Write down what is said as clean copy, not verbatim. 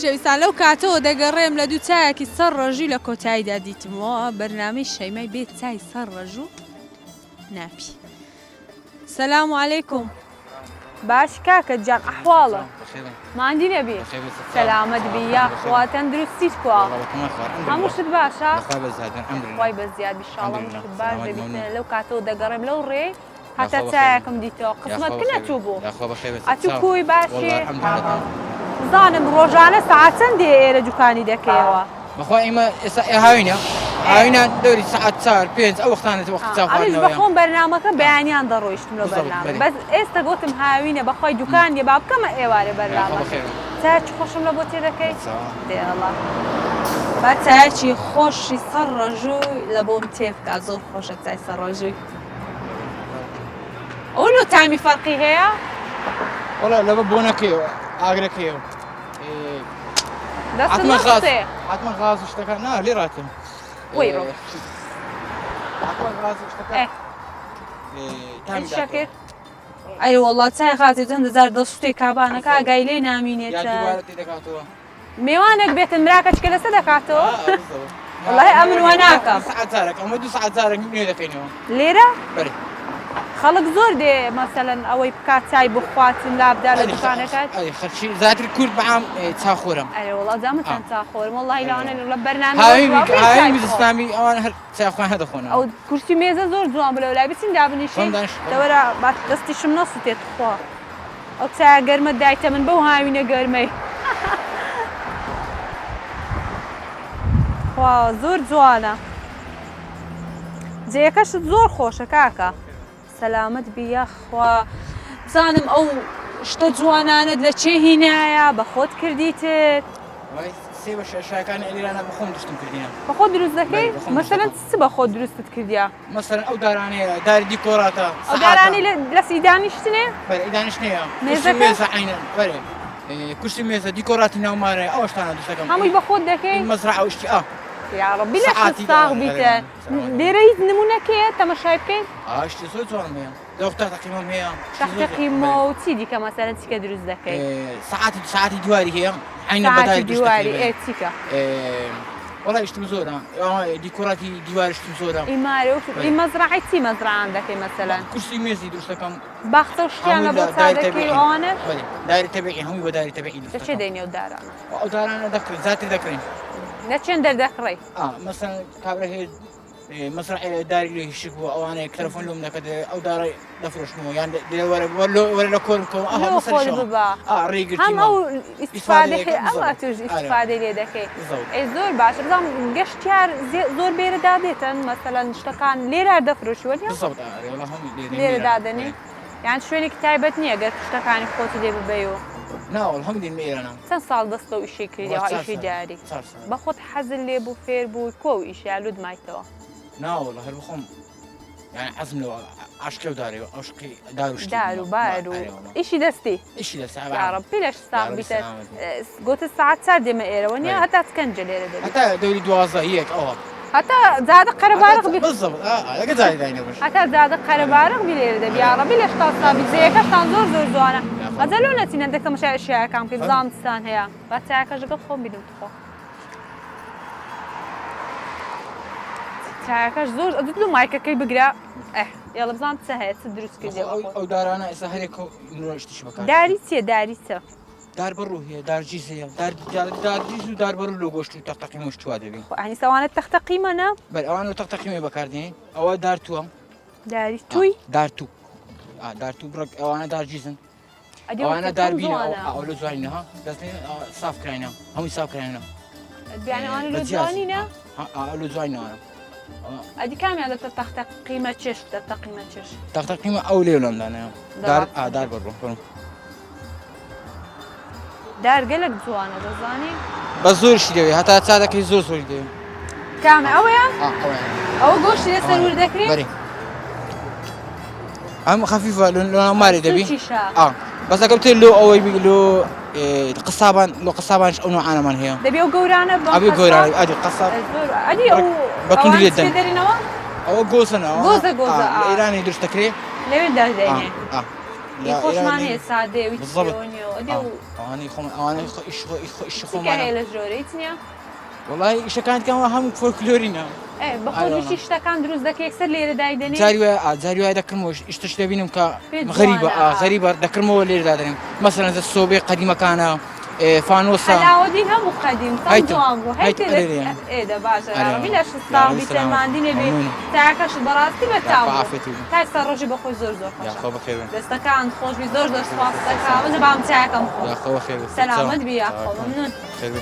خۆشەویستان لەو کاتەوە دەگەڕێم لە دوو چایەکی سەر ڕەژوو لە کۆتاییدا دیتمەوە بەرنامەی شەیمای بێ چای سەر ڕەژوو نابی. سلام علیکم باش کاکە جان ئەحواڵە ماندی نەبی سەلامەت بی یاخوا تەندروستیت کوا هەموو شت باشە خوای بە زیاد ئیشاڵڵا هەموو شت باش دەبیت لەو کاتەوە دەگەڕێم لەو ڕێ هەتا چایەکم دیتەوە قسمەت کە نەچوو بوو ئەچوو کوی باشی زانم ڕۆژانە سەعات چەند دێ ئێرە دوکانی دەکەیەوە بەخوا ئێمە ئێستا ئێ هاوینە هاوینە دەوری سەعات چار پێنج ئەو وەختانە وەخت چا ئەمش خواردنەوەیە بەخۆم بەرنامەکە بەیانیان دەڕۆیشتم لۆ بالضبط، بەرنامە بەرێ. بەس ئێستا گۆتم هاوینە بەخوای دوکان نیە با بکەمە ئێوارێ یاخوا بەرنامە بەخێر بێی. چایەکی خۆشم لە بۆ تێ دەکەی بەچاوە. دێڵە با چایەکی خۆشی سەر ڕەژووی لە بۆم تێ بکا زۆر خۆشە چای سەر ڕەژووی ئەوە لۆ تامی فەرقی هەیە؟ وەڵا لەبە بۆنەکەیەوە ئاگرەکەیەوە دەستت حتمما غاز نەخسێ حتمما غاز و شتەکان نا لێ ڕاتم وەی ڕۆ حتمما غاز و شتەکان ئێ تامی شەکر ئەی وەڵا چای غازی چەند جار دەسوتێ کابانەکە ئاگای لێ یا نامینێتە دووبارە تێ دەکاتەوە مێوانێک بێتن مراکە چکە لەسە دەکاتەوە وەڵای ئەمن وە ناکەم. سەعات جارێک ئەمە دوو سەعات جارێک نوێ دەکەینەوە لێرە بەرێ خەڵک زۆر دێ مەسەلەن ئەوەی بکات چای بخواتن لابدا لە دوکانەکەت ئەرێ خەرچی زیاتر کورد بەعام چا خۆرم ئەرێ وەڵا جا من چەند چا خۆرم وەڵی لەوانە لە بەرنامە هاوی زستامی ئەوان هەر چای خۆیان هەدەخۆنەوە ئەو کورسی مێزە زۆر جوان بوو لەولای بچین دابنیشین دەوەرە با دەستیشم نەسوتێت تخوا ئەو چایە گەرمە دایتە من بەو هاوینە گەرمەی خوا زۆر جوانە جێیەکەشت زۆر خۆشە کاکە سەلامەت بی یاخوا بزانم ئەو شتە جوانانەت لە چێ هینایە بە خۆت کردیتت سێ بە شاشەکانی ئەلیرانە بە خۆم دروستم کردیان بە خۆت دروست دەکەی مەسەلەن چ بە خۆت دروستت کردیا مەسەلەن ئەو دارانەیە داری دیکۆراتە ئەو دارانەی لە سی دانیشتنێ بەرێ دانیشتنەیە مێزەکە مێزە عینەن بەرێ کورسی مێزە دیکۆراتی ناو مارە ئەو شتانە دروست دەکەم هەمووی بە خۆت دەکەی مەزرعە و شتی ئا یا ڕەبی لە ساغ بیتە لێرە هیچ نمونەکەیە تەمەشای بکەیت شتی زۆر جوانم هەیە لەو تەختە قیمەم هەیە تەختە قیمە و چی دیکە مەسەلەن چیکە دروست دەکەی سەعاتی سەعاتی دیواری هەیە عینە بەداری دیواری ئێ چیکە وەڵا شتم زۆرە دیکۆراتی دیوار شتم زۆرە ئیمارە و ئی مەزرعەی چی مەزرعان دەکەی مەسەلەن کورسی مێزی دروست دەکەم باخچە و شتیان لە بۆ چا دەکەی و ئەوانەش داری تەبیعی هەمووی بە داری تەبیعی دروست لە چێ دەینی ئەو دارانە ئەو دارانە دەکڕین زیاتر دەکڕین لە چێن دەردەکڕی مەسەلەن کابرا هەیە مەسرەعی داری لێ هیشک بوو ئەوانەیە تەلەفۆن لۆم دەکەت ئەو دارە دەفرۆشمەوە یان دەڵێ وەرە وەرە لە کۆرم کەوە ئەها لۆ مەسەر خۆت شەوە ببە ئا ڕێی هەم گرتیمە ئەو ئیسفادە ئیسفادەی دەکەم ئەو بالضبط ئەتوش ئارێ ئیسفادەی لێ دەکەی بالضبط ئەی زۆر باشە بزانم گەشتیار زێ- زۆر بێرە دادێتن مەسەلەن شتەکان لێرە دەفرۆشی وەنیە بالضبط ئارێ وەڵا هەمووی لێرە لێرە لێرە دادەنێی بەڵێ. یان شوێنێکی تایبەت نییە گەر شتەکانی خۆتی لێ ببەی و نا وەڵا هەموو دێن ئێرانە چەند ساڵ دەست بەو ئیشەی کردی وەڵا ئەوها چار ئیشەی ساڵ داری چار ساڵ بە خۆت حەزت لێ بوو فێر بووی کۆ ئەو ئیشە یا لوت مایتەوە نا وەڵا هەر بخۆم یانی حەزم لەوە عاشقی ئەو دارەیە عاشقی دار و شتی دار و بار و ئەرێ وەڵا. ئیشی دەستی ئیشی دەستی یا ڕەبی لەش ساغ یا ڕەبی بیتە سەلامەت بی. گوتت سەعات چار دێمە ئێرەوە نییە بەلێ. هەتا چکەنجە لێرە دەبی هەتا دەوری 12 یەک ئەوە هەتا زادە قەرەبارغ بی بالضبط اه لەگە جاری داینە بش هەتا زادە قەرەبارغ بی لێرە دەبی یا ڕەبی لەش تا ساغ بی جێیەکەشتان زۆر زۆر جوانە یا خوا. ئەجە لۆ نەچینە دەک تەماشای ئەشیاکان بکەین فەرموو. بزانم چتان هەیە با چایەکەش لەگەڵ خۆم بینم تخوا چایەکەش زۆر ئەدت لۆ مایکەکەی بگرە ئه یاڵە بزانم چ هەیە چ دروست کردیە ئەو ئەو دارانە ئێستا هەرێک شتیش بەکار داری چیە داری چە دار بەڕوو هەیە دار جیز هەیە دار دار جیز و دار بەڕوو لۆ گۆشت و تەختە قیمە و شتوا دەبی خۆ ئەنی سەوانە تەختە قیمە نا بەر ئەوان لۆ تەختە قیمە بەکاردێنین ئەوە دار تووە داری توی دار تو دار تو بڕک ئەوانە دار جیزن ئەدی ئەو ئەوانە تەختەم دار بینە جوانە. ئەو لۆ جوانینە ها دەست لێ ساف کراینە هەمووی ساف کراینە بیانە ئەوانە لۆ جوانینە لۆ جوانینە ئەدی کامیان دەتە تەختە قیمە چێش دەتە قیمە چێش تەختە قیمە ئەو لێ لەمدانە دار ئادار بڕۆ دار گەلک جوانە دەزانی بە زۆرشی دەوێ هەتا چا دەکەی زۆر زۆری دەوێ کامە ئەوەیە ئەوە گۆشتی لەسەر ورد دەکرێ بەرێ ئەم خەفیفە لۆ مارێ دەبی بەس ئەگەر تێ لۆ ئەوەی بی لۆ قسابان لۆ قسابانش ئەو نوعانەمان هەیە دەبێ ئەو گەورانە ئەبێ گەورانە ئەدی قەساب ئەدی ئەو بەتوندی لێ دەن دەرینەوە ئەوە گۆزەنە گۆزە گۆزە لە ئێرانی دروست دەکرێ لەوێ دەردەینێ خۆشمان هەیە سادەیە ویچ بالضبط. نییە. دەکەنەوە ئەدێ و ئەوانەی خۆم ئەوانەی خۆ ئیش خۆ ئیش خۆ ئیشی چی خۆمانە هەیە لە ژۆرە هیچ نییە؟ وەڵای ئیشەکان کەمە هەموو فۆلکلۆرینە ئێ بە خۆت ئارۆنا. وشتی شتەکان دروست دەکەی یەکسەر لێرە دایدەنێی؟ جاری وایە ئا جاری وایە دەکڕمەوە شتش دەبینم کە پێت غەریبە جوانە ئا ئا. غەریبە دەکڕمەوە لێرە دادەنێم مەسەلەن زە سۆبەی قەدیمەکانە ئێ فانۆسە عەلاوەدین هەموو قەدیم چەند هەیتە جوان بوو هەیتە هەیتە ئەرێ ئێ دە باشە ئەرێ یاڕەبی لەشت یا ساغ ڕەبی بی سەلامەت تەرماندی نەبی مەمنونم تاکەشت بەڕاستی یاخوا بەتام بوو عافیەتی بوو تا ئێستا ڕۆژی بەخۆی زۆر زۆر خۆشە یاخوا بەخێر بێن دەستەکانت خۆش بی زۆر زۆر سوپاست دەکەم بزە بام چایەکەم خۆم یاخوا بەخێر بێن سەلامەت بی یاخوا مەمنون. خێر بێ.